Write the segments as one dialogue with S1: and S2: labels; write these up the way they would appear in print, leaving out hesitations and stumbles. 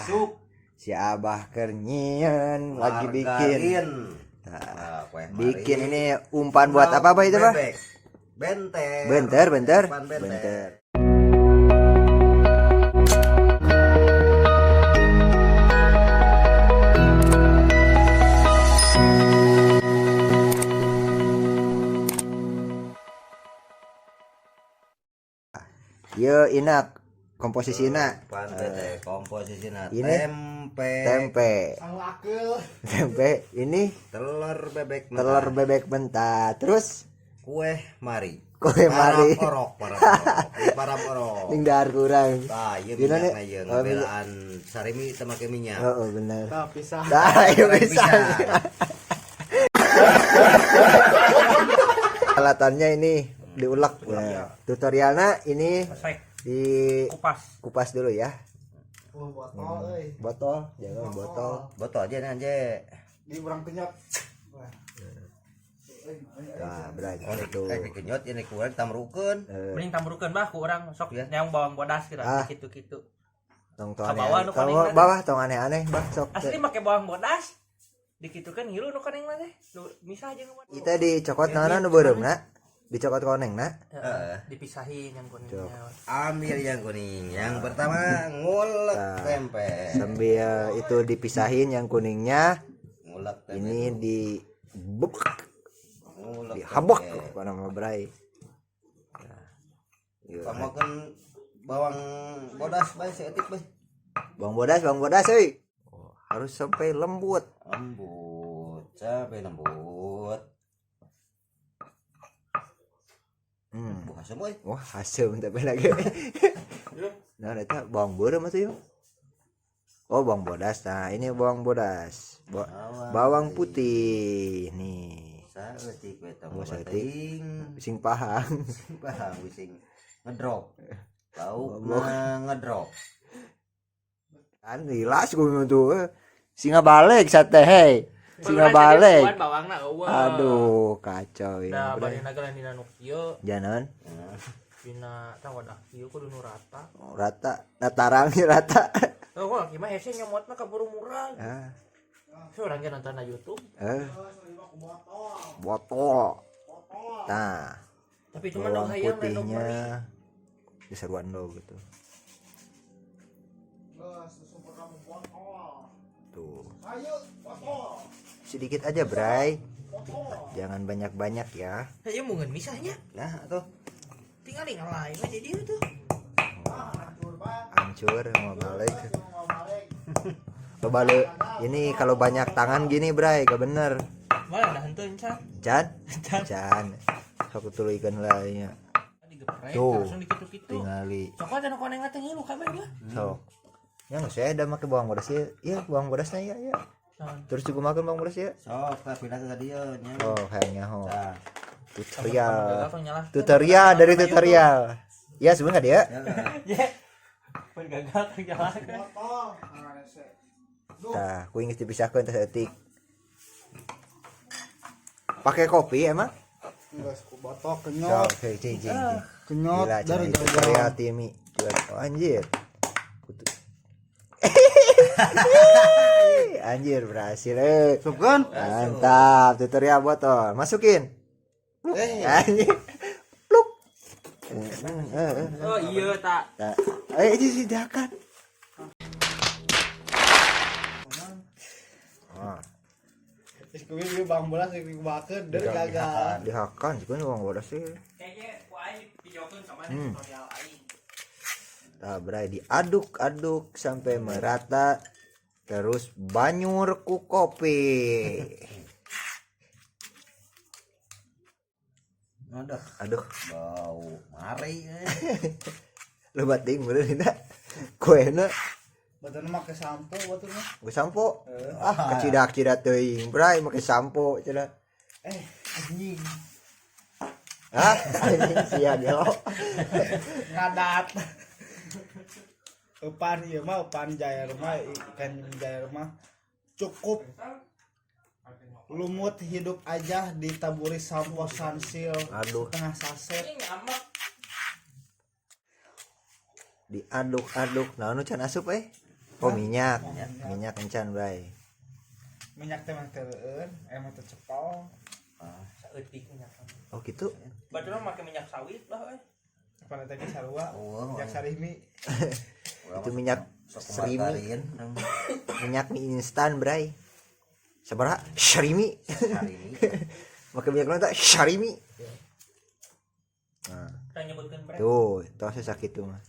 S1: Asup.
S2: Si Abah keur nyieun lagi bikin.
S1: Margarin.
S2: Nah,
S1: Nah, kue
S2: bikin
S1: mari.
S2: ini umpan buat apa Bah itu Bah?
S1: Bebek. Benter.
S2: Benter, benter.
S1: Umpan benter.
S2: Benter. Yo inak komposisi inak
S1: Umpan benter komposisina
S2: ini
S1: tempe,
S2: tempe tempe ini
S1: telur bebek mentah,
S2: telur bebek mentah terus
S1: kue mari.
S2: Kue mari.
S1: Parap orok, parap orok. Parap orok.
S2: ning dahar kurang.
S1: Tah, ieu
S2: Gimana
S1: minyak
S2: nih?
S1: na ieu
S2: Oh, minyak.
S1: ngabelaan sarimi teu make minyak.
S2: Oh, oh bener.
S3: Nah, pisah.
S2: Nah, iya bisa. Alatannya ini diulek ya. Tutorialnya ini
S4: Selesai.
S2: di
S4: Kupas.
S2: kupas dulu ya.
S3: Oh, botol euy.
S2: Botol, jangan botol.
S1: Botol aja nih aja.
S3: Di urang kenyot.
S2: Nah, berarti
S1: Oh,
S2: itu.
S1: dikenyot ini kurang tamrukeun.
S4: Mending tamrukeun bah ku urang sok
S1: Ya.
S4: yang bawang bodas kira
S2: Ah.
S4: kitu-kitu.
S2: Tong tong
S4: Ka bawah
S2: aneh.
S4: nu koneng
S2: Tong bawah tong aneh-aneh, bah sok.
S4: Asli make bawang bodas dikitukeun ngilu nu koneng mah teh. Nu misah jeung nu.
S2: Kita dicokot naon nu beureumna? Dicokot koneng na.
S4: Heeh, dipisahin yang kuningnya.
S1: Ambil yang kuning. Yang pertama ngulek tempe.
S2: Sambil itu dipisahin yang kuningnya,
S1: Ngulek tempe.
S2: ini di buk
S1: Ngulek
S2: dihabok
S1: tempe.
S2: apa nama bray. Nah, iya.
S1: Pamakeun bawang bodas bae saeutik bae.
S2: Bawang bodas euy. Oh, harus sampai lembut.
S1: Lembut, sampai lembut.
S2: Hmm.
S1: Buah semua.
S2: Wah, hasil tapi lagi. Nah, eta bawang beureum atuh yeuh. Oh, bawang bodas. Nah, ini bawang bodas. Bawang putih nih.
S1: Saeutik we tong
S2: Oh, saeutik.
S1: teuing.
S2: Sing pahang.
S1: Paham bising ngedrop. Laukna ngedrop.
S2: Kan jelas gue tuh. Singa balik sate hei. Singa balik.
S4: Bawangna eueuh.
S2: Aduh, kacau
S4: Da
S2: ya.
S4: bari naga dina nu kieu,
S2: Jangan
S4: dina tah wadah kieu kudu nu rata.
S2: rata, nah tarangnya rata.
S4: Oh, kok mah hese nyomotna kaburu murah.
S2: Ah,
S4: Si urang ge nonton na YouTube.
S2: eh. Botol. Nah,
S4: Tapi itu mah dong
S2: bawang
S4: hayam dan dong meri.
S2: putihnya diseruan do gitu. Tuh. Sedikit aja, Bray. Jangan banyak-banyak ya.
S4: Saya mungkin misahnya.
S1: Nah, atuh.
S4: Tinggal ngalahin aja dia tuh.
S2: Hancur mau balik. Coba lu, ini kalau banyak tangan gini, Bray, gak bener.
S4: Mana dah henteu encan.
S2: Can? Can. Sok tuluykeun lah nya.
S4: Digeprek
S2: Tuh.
S4: langsung dikitu-kitu.
S2: Tingali.
S4: Coklat anu koneng teh ngilu kabeh mah.
S2: Sok. Ya nggak saya ada make bawang bodas ya. Iya, bawang bodasnya ya, ya. Terus juga makan bawang bodas ya.
S1: Sok tah pindah ke dieu nya.
S2: Oh, kayaknya ho.
S1: Tah.
S2: Tutorial. Tutorial dari tutorial. Ya, sebenarnya dia.
S4: Ya. Pun gagal tong nyalahkeun.
S3: Botol. Nah, rese.
S2: Tah, kuing geus dipisahkeun teh saeutik. Pakai kopi emang?
S3: Enggak, botol kenyot.
S2: Sok, hei, cing, cing, cing.
S3: Kenyot
S2: Gila,
S3: dari
S2: cenah, tutorial timi. Oh, anjir. Anjir berhasil. Eh.
S3: Sukan.
S2: Mantap, tutorial botol. Masukin. Pluk. Anjir. Pluk. Eh.
S4: Oh iya tak.
S2: Nah, eh ini dihakan. Ah,
S3: Terus kuwi ieu bawang bodas dikubakeun dari gagal.
S2: dihakan sih kan uang bodas sih.
S4: Kayaknya ku aing divideokeun sama tutorial aing.
S2: Nah, bray, diaduk-aduk sampai merata. Terus banyur ku kopi.
S1: Aduh,
S2: Aduh,
S1: bau mari eh.
S2: lu bating bener ini. Kuena
S3: Baturna make sampo baturna.
S2: gue sampo. Ah, kecidak-cidak teuing, bray, make sampo cenah.
S3: Eh, anjing.
S2: Ah, anjing sia gelo.
S3: Ngadat. Eupan ieu mah eupan jair mah ikan jair mah cukup lumut hidup aja ditaburi sampo Sunsilk
S2: Aduh.
S3: setengah saset.
S4: Ini nyamak.
S2: Diaduk-aduk. Nah, nu can asup eh. Oh, minyak. Minyak encan, Bray.
S3: Minyak teh mah teu leueun, emang teu cepol.
S4: Saeutik minyak.
S2: Oh, gitu.
S4: Batur mah make minyak sawit lah euy.
S3: Apa tadi sarua?
S1: Oh,
S3: Minyak sarimi.
S2: Itu minyak
S1: Sok
S2: serimi,
S1: margarin.
S2: minyak mie instan, Bray. Sabaraha? Sarimi.
S1: Hari ini
S2: Make minyak naon tah? Sarimi. Nah,
S4: Kita nyebutkeun brand.
S2: tuh, tos sakitu mah.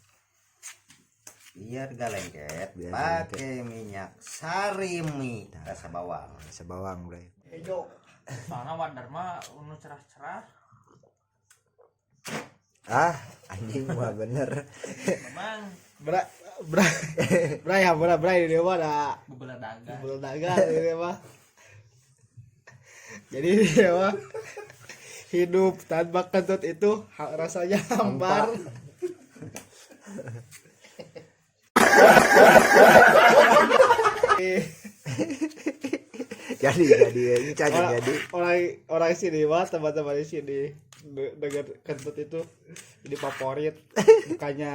S1: biar gak lengket
S2: Biar
S1: pakai minyak sarimi rasa bawang.
S2: Rasa bawang, Bray.
S3: Hejo.
S4: Soalnya Wandar mah nu cerah-cerah.
S2: Ah, anjing mah bener.
S4: Memang
S3: Bra bra bra ya bra bra di dia mah da
S4: bebeladagan.
S3: beldaga di dia mah. Jadi dia mah hidup tanpa kentut itu rasanya hambar.
S2: Jadi encan
S3: Orang,
S2: jadi.
S3: orang orang sini mah teman-teman di sini dengan kentut itu jadi favorit, bukannya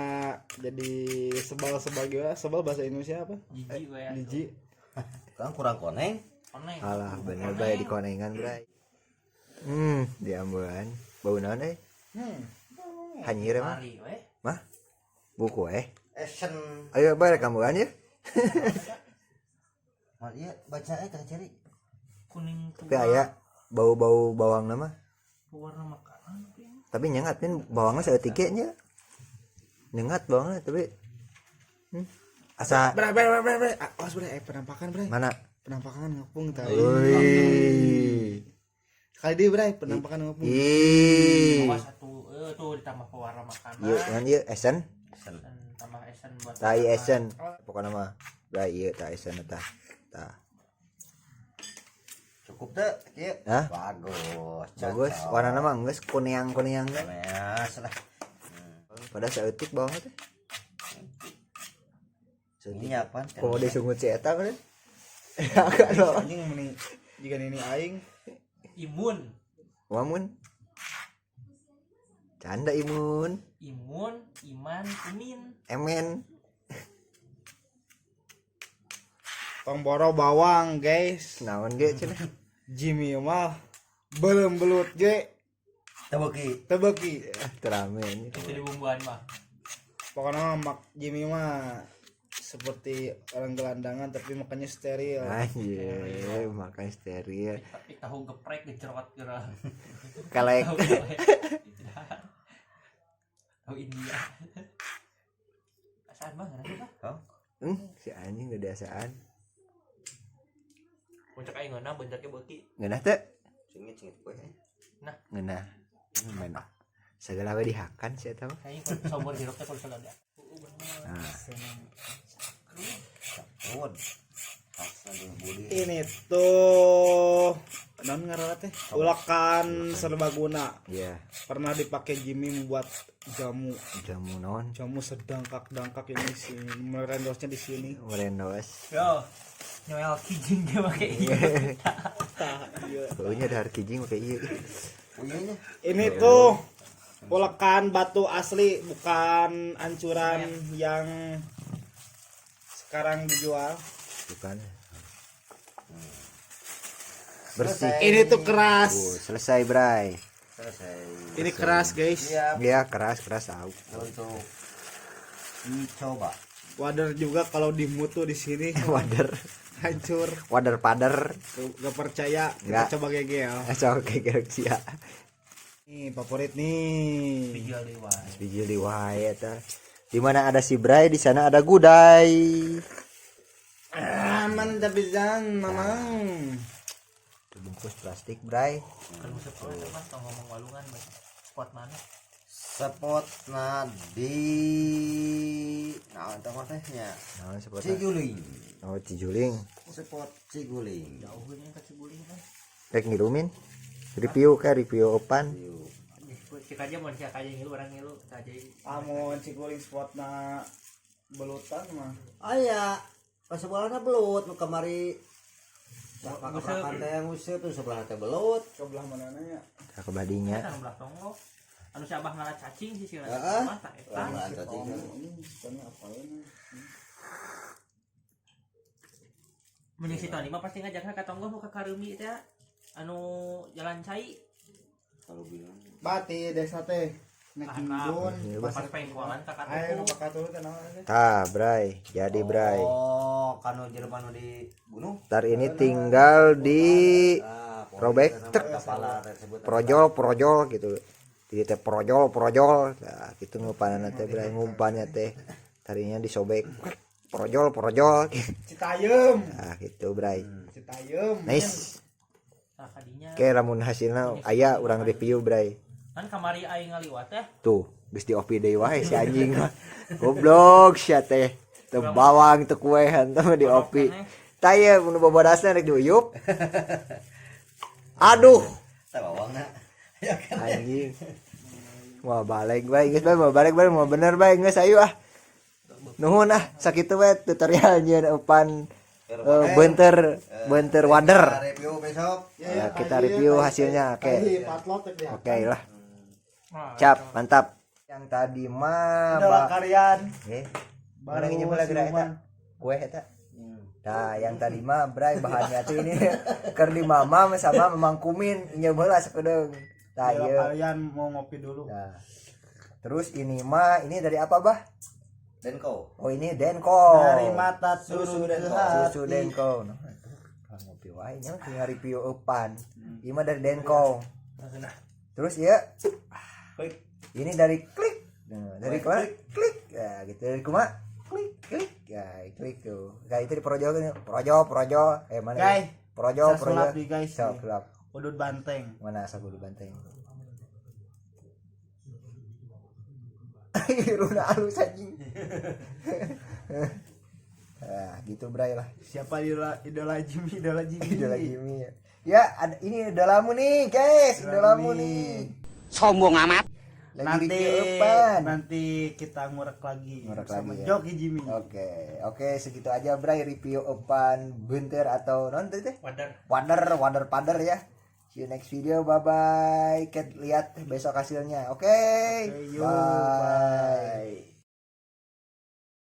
S3: jadi sebal sebal gimana, sebal bahasa Indonesia apa,
S4: Jijik we.
S3: jijik.
S1: Kan kurang koneng.
S4: Koneng.
S2: Alah, bener bae di konengan, Bray. Diambulan. Bau naon euy? Hanyir emang.
S4: Mari we.
S2: Mah. Buku eh.
S1: Esen.
S2: Ayo bae rek ambulan ya.
S1: Mal iya baca teh cari.
S4: Kuning tua.
S2: Tapi aya bau-bau bawang nama.
S4: Warna makanan tapi.
S2: Tapi nyengat min bawangnya saeutik ge nya. Nyengat bawangnya tapi Asa
S3: Bray bray bray bray bray. Awas bray, penampakan bray.
S2: mana?
S3: Penampakan ngepung tadi.
S2: Wih.
S3: Kali dia bray, penampakan ngepung.
S2: Ih.
S4: Bawa satu tuh ditambah pewarna makanan.
S2: Ieu kan ieu esen.
S1: Esen.
S4: Dan tambah esen buat
S2: Tai
S4: warna.
S2: esen. Pokokna mah bray ieu ta esen tah. Tah.
S1: Cukup teh kieu.
S2: Hah?
S1: Bagus.
S2: Bagus, warnana mah geus kuneang-kuneang.
S1: Koneas lah.
S2: Padahal saeutik bawangna teh. Saeutik.
S1: Minyak pan.
S2: Komo disungut si eta kan. Agak loh.
S3: Anjing meni jika ini aing
S4: Imun.
S2: Wamun. Canda imun.
S4: Imun, iman, imin.
S2: Emen.
S3: tong boro bawang guys.
S2: Naon ge cenah.
S3: Jimmy mah belum belut ge
S1: Tebeki.
S3: tebeki.
S2: Ah, Terame ini.
S4: Itu dibumbuan mah.
S3: Pokoknya mah mak Jimmy mah seperti orang gelandangan tapi makannya steril.
S2: Anjir, makan steril.
S4: Tapi tahu geprek dicerot geura.
S2: Kalek.
S4: Tahu geprek. Tahu India. Asaan mah ngeunah teh.
S1: Oh.
S2: Si anjing udah dasaan.
S4: Puncak aing ngeunah beuncarnya beuki.
S2: Ngeunah teh?
S1: Cingit-cingit gue.
S2: Ngeunah. Main. Segala we dihakan si eta mah.
S4: Kayaknya kalau somor hirup teh kudu sagala.
S2: Nah,
S1: Ud. Asa jeung budi.
S3: Ini tuh non ngaranna teh ulekan serbaguna.
S2: iya,
S3: Pernah dipakai Jimmy membuat jamu.
S2: jamu naon?
S3: Jamu sedangkak-dangkak ini sih merendosnya di sini.
S2: Merendos.
S4: Yo. Nyoel kijing ge make ieu.
S3: Tah, iya.
S2: Baunya dahar kijing make ieu.
S1: Uyeuh nya.
S3: Ini tuh ulekan batu asli bukan ancuran yang sekarang dijual.
S2: Bukan. Bersih.
S3: Ini tuh keras.
S2: Selesai, Bray.
S1: Selesai.
S3: Ini keras, guys.
S1: Siap
S2: Ya, keras keras tahu.
S1: untuk dicoba.
S3: Wader juga kalau dimutu di sini
S2: Wader,
S3: hancur.
S2: wader pader.
S3: Gak percaya, kita
S2: Nggak.
S3: coba gegel.
S2: Asal kayak sia.
S3: Nih, favorit nih.
S4: Bijil dewa.
S2: Biji liwai eta. Di mana ada si Bray, di sana ada Gudai.
S3: Ah, mantap pisan, mamang.
S2: Tuh, bungkus plastik, Bray.
S4: Kan musuh poe teh mah tong ngomong walungan bae. Spot mana?
S1: Spot na di nah teh mah teh nya.
S2: Naon spot?
S1: Ciguling.
S2: Oh, Cijuling.
S1: Spot Ciguling.
S4: Jauh ini ka Ciguling kan.
S2: Rek ngilumin. Review ka review opan.
S4: Cik aja mun sia kaja ngilu orang ngilu tah jadi
S3: Amun Ciguling spot na belutan mah.
S1: Aya, ka sebelahna belut nu kamari. Kaprakan teh nguseup tuh sebelah teh belut.
S3: Ke belah mana nya?
S2: Ka kebadinya.
S4: kan belah tonggo. Anu si abah ngala cacing sih si
S1: Heeh.
S4: mah tah eta.
S1: Lah cacing.
S3: Ini spotnya apa ini?
S4: Mun si Tony mah pasti ngajakna ka tonggoh nu ka Kareumbi teh anu jalan cai.
S1: Kalau bilang
S3: Bati desa teh naik
S4: Ah,
S3: indun.
S4: pas pengkolan ka
S3: Ayo nu
S4: katuhu.
S3: katuhu teh naon teh?
S2: Tah, Bray, jadi Bray.
S1: Oh, kanu jelema nu dibunuh.
S2: Ntar ini tinggal di
S1: Ah, pokoknya
S2: robek,
S1: itu nama
S2: tek.
S1: kepala tersebut.
S2: Projol projol gitu. Jadi teh projol projol. Nah, gitu ngupanana teh, Bray, ngumpannya teh. Tarinya disobek. Projol projol.
S3: Citayam.
S2: Nah, gitu, Bray.
S3: Citayam.
S2: Nice.
S4: Tah kadinya.
S2: Oke, lamun hasilna aya urang review, Bray.
S4: Kan kamari aing ngaliwat teh.
S2: Tuh, geus di OP deui wae si anjing mah. Goblok sia teh. Teu bawang teu kue hantu di OP. Tah ieu mun bobodasna rek diuyup. Aduh,
S1: Tah bawangna. Ya kan.
S2: anjing. Mau balik bae geus bae, mau balik bae, mau bener bae geus ayo ah. Nuhun ah, sakitu we tutorial nyieun eupan beunteur beunteur wader.
S1: Kita review besok.
S2: Ya, kita review hasilnya, oke.
S3: Patlot ya.
S2: Oke lah. Cap, mantap. Yang tadi mah
S3: Idola kalian.
S2: Mana nginjem lagi eta? Kue eta. Nah, yang tadi mah Bray bahannya tuh ini keur di mama sama Mamang Kumin injem heula sakedeung. Nah,
S3: Idola
S2: ieu.
S3: kalian mau ngopi dulu.
S2: Nah. Terus ini mah ini dari apa, Bah?
S1: Denko.
S2: Oh, ini Denko.
S3: Dari mata turun
S1: Susu
S3: ke
S1: Denko.
S3: hati.
S2: Susu Denko. Nah, itu kalau ngopi wae nya tinggal review eupan. Ieu mah dari Denko. Terus ya
S1: Klik.
S2: ini dari klik. Nah, dari kemana? Klik. Ya, gitu dari kuma? Klik, klik. Ya, klik tuh. Kayak itu di projo kan. Projo, projo. Eh, mana?
S3: Guys,
S2: Projo,
S3: saya
S2: projo.
S3: sulap nih, guys.
S2: Sok, sulap.
S3: Udut banteng.
S2: Mana asal bulu banteng? Runa halus anjing. Nah, gitu Bray lah.
S3: Siapa idola idola Jimmy, idola Jimmy.
S2: Idola Jimmy ya. Ya, ada, ini idolamu nih, guys. Idolamu nih.
S5: Sombong amat.
S2: Lagi
S3: Nanti
S2: review eupan.
S3: nanti kita ngurek lagi
S2: Ngurek
S3: sama
S2: lagi ya.
S3: Joki Jimmy.
S2: Oke, oke segitu aja Bray review eupan beunteur atau non teh?
S4: Wader.
S2: Wader, wader pader ya. See you next video, bye bye. Kita lihat besok hasilnya. Oke.
S3: Oke, yuk,
S2: Bye.